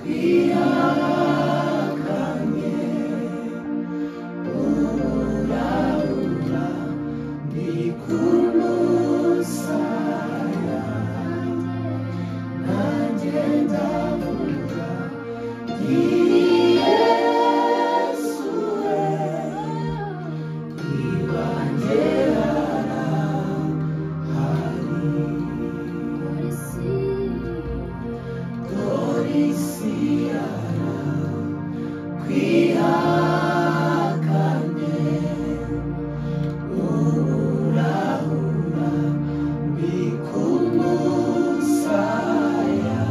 Ndakwihakanye urahura ndi ku musaya, nanjye ndavuga nti Yesu we, iwanjye harahari. Dore isi yarakwihakanye, urahura ndi ku musaya,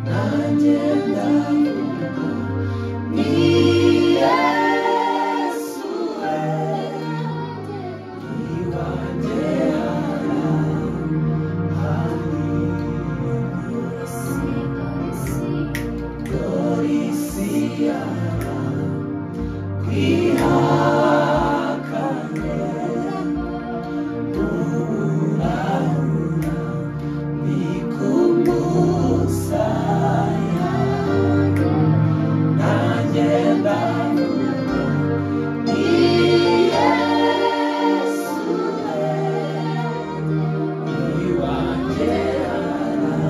nanjye ndavuga nti Yesu we, iwanjye harahari. Dore isi yarakwihakanye, urahura ndi ku musaya, nanjye ndavuga nti Yesu we, iwanjye harahari.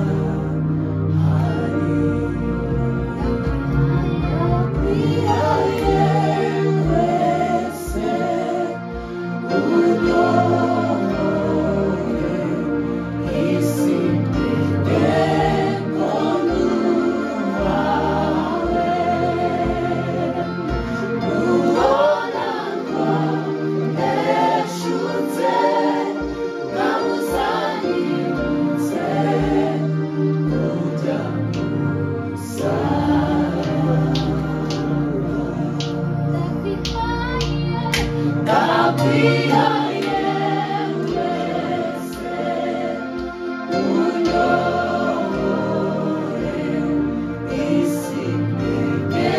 Ndakwihakanye wese unyobore isi ko nuwawe, ubona ko ndeshutse nkabuzanirutse ujya musaraba. Ndakwihaye wese unyobore isi menye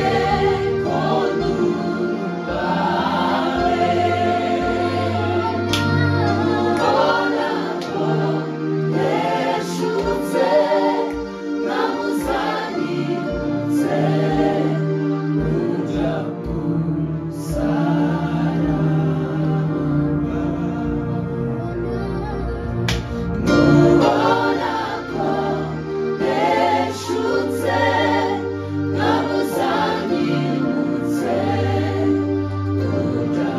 ko nubawe, ubona ko ndeshutse nkabuzanirutse ujya musaraba. Nubona ko ndeshutse nkabuzanirutse ujya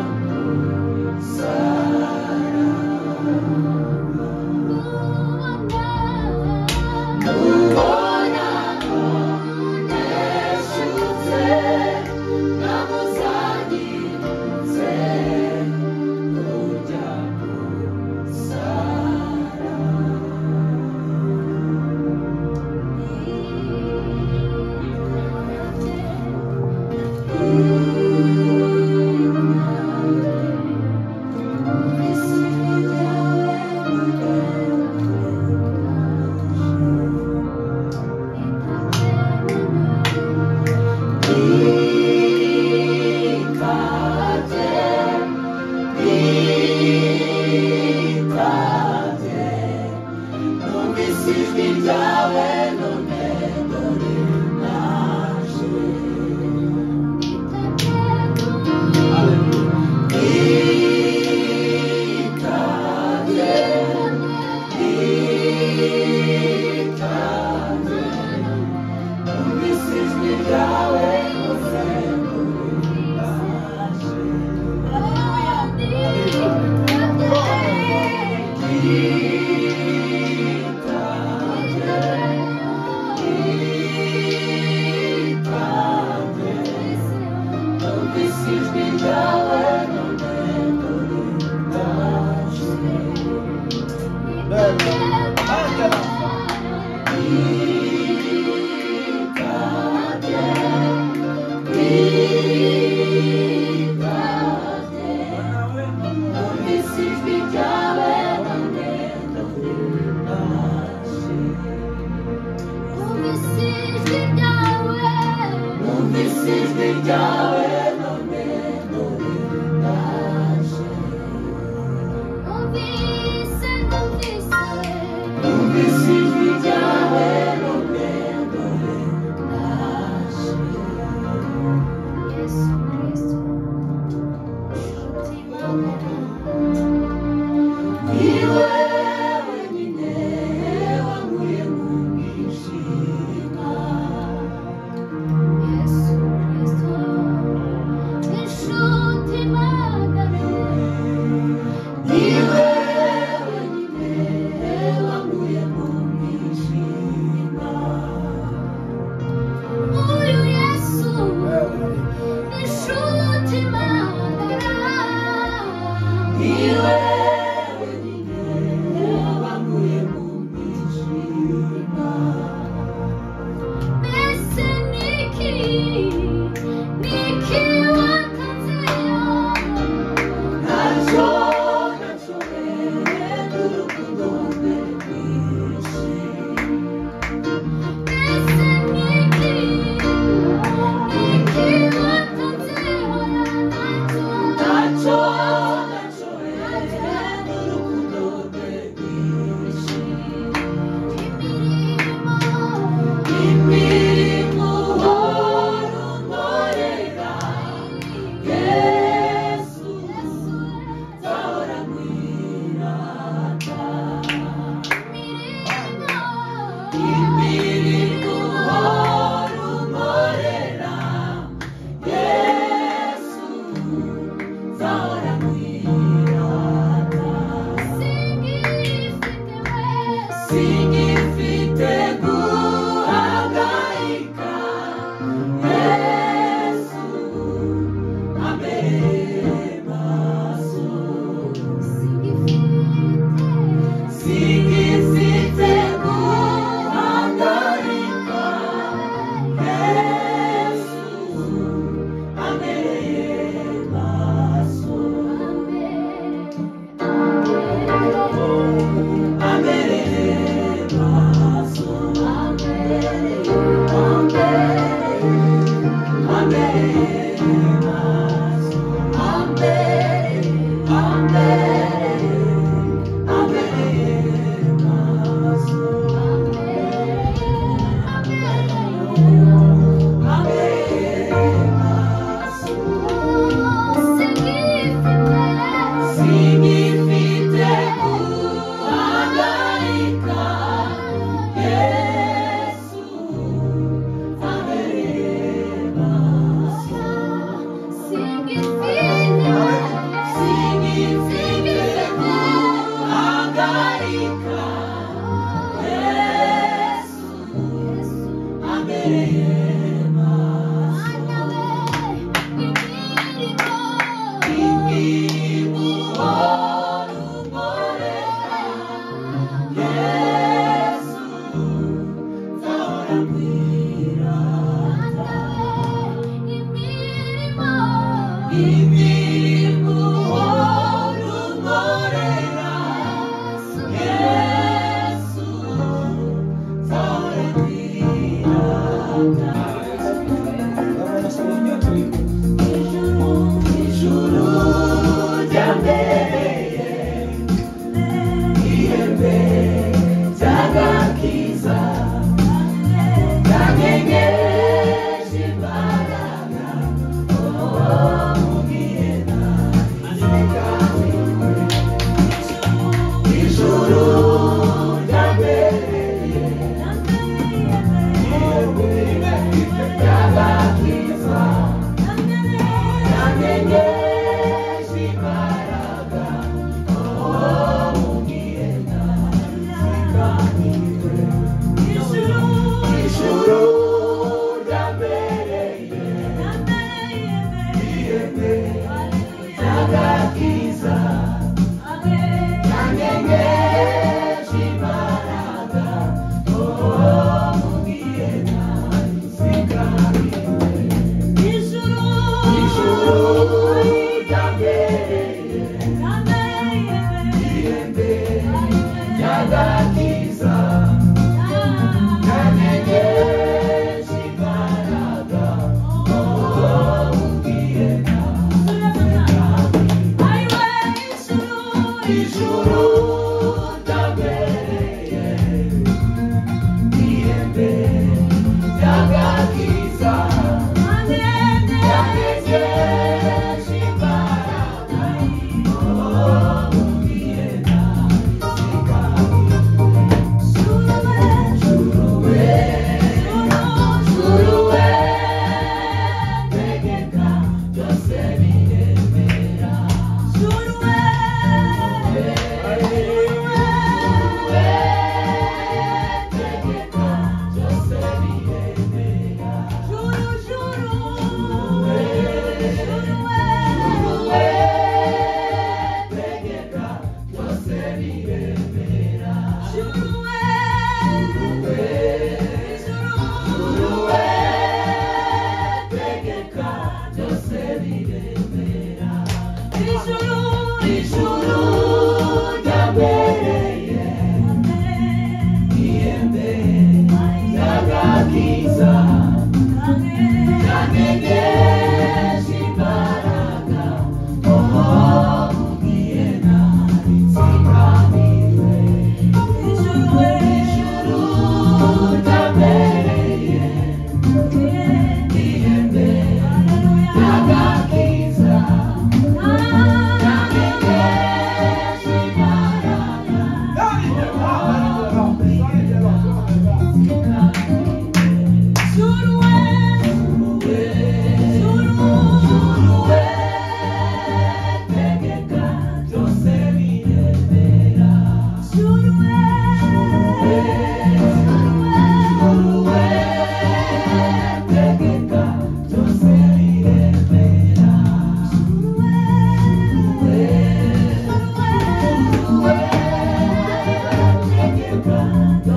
musaraba. Nubona ko ndeshutse nkabuzanirutse ujya musaraba. Ijwi ryawe none dore naje. Nitange, nitange, numvise ijwi ryawe none dore naje. Nitange, Imirimo uhora unkorera, Yesu, nzahora nkwirata. Singifite guhangayika, Yesu, ambereye maso. Singifite guhangayika, Yesu, ambereye maso. Ambereye maso. Ambereye maso. Ambereye maso. Ambereye maso. Singifite guhangayika, Yesu, ambereye maso. Singifite guhangayika, Yesu, ambereye maso. Imirimo uhora unkorera, Yesu, nzahora nkwirata. Imirimo uhora unkorera, Yesu, nzahora nkwirata. Ijuru ryambereye ihembe ry'agakiza, ryanyenyeje imbaraga, oh, mu gihe nari Ijuru ryambereye ihembe ry'agakiza, ryanyenyeje imbaraga, oh, mu gihe nari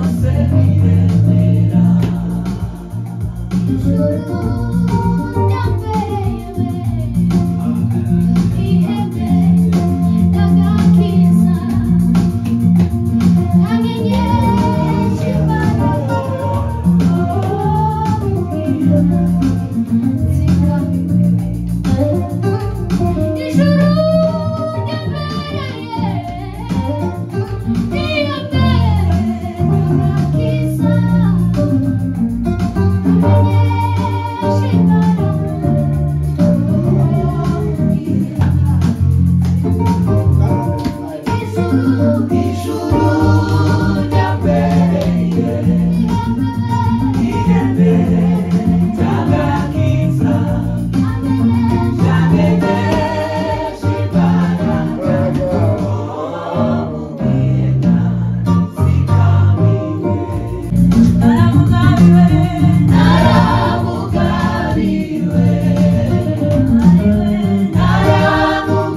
byose biremera. Ijuru ryambereye ihembe n'agakiza, amenyesha imbaraga nzigamiwe. Ijuru ryambereye ihembe n'agakiza, amenyesha imbaraga. Ijuru Ijuru ryambereye ihembe ry'agakiza, ryamenyesha imbaraga ubwira nzigamiwe. Naramugabiwe, Naramugabiwe,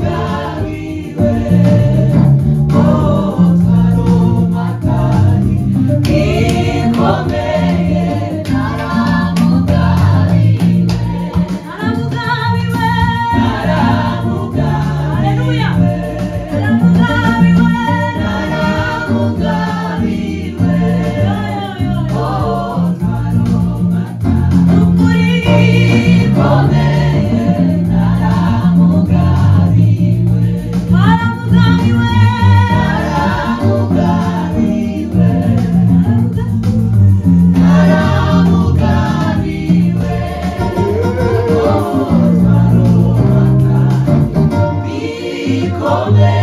naramugabiwe, motwaro matari ikomeye. Naramugabiwe, naramugabiwe, naramugabiwe, naramugabiwe, naramugabiwe, motwaro matari ukuri ikomeye. Naramugabiwe, naramugabiwe, naramugabiwe, naramugabiwe, motwaro matari bikomeye.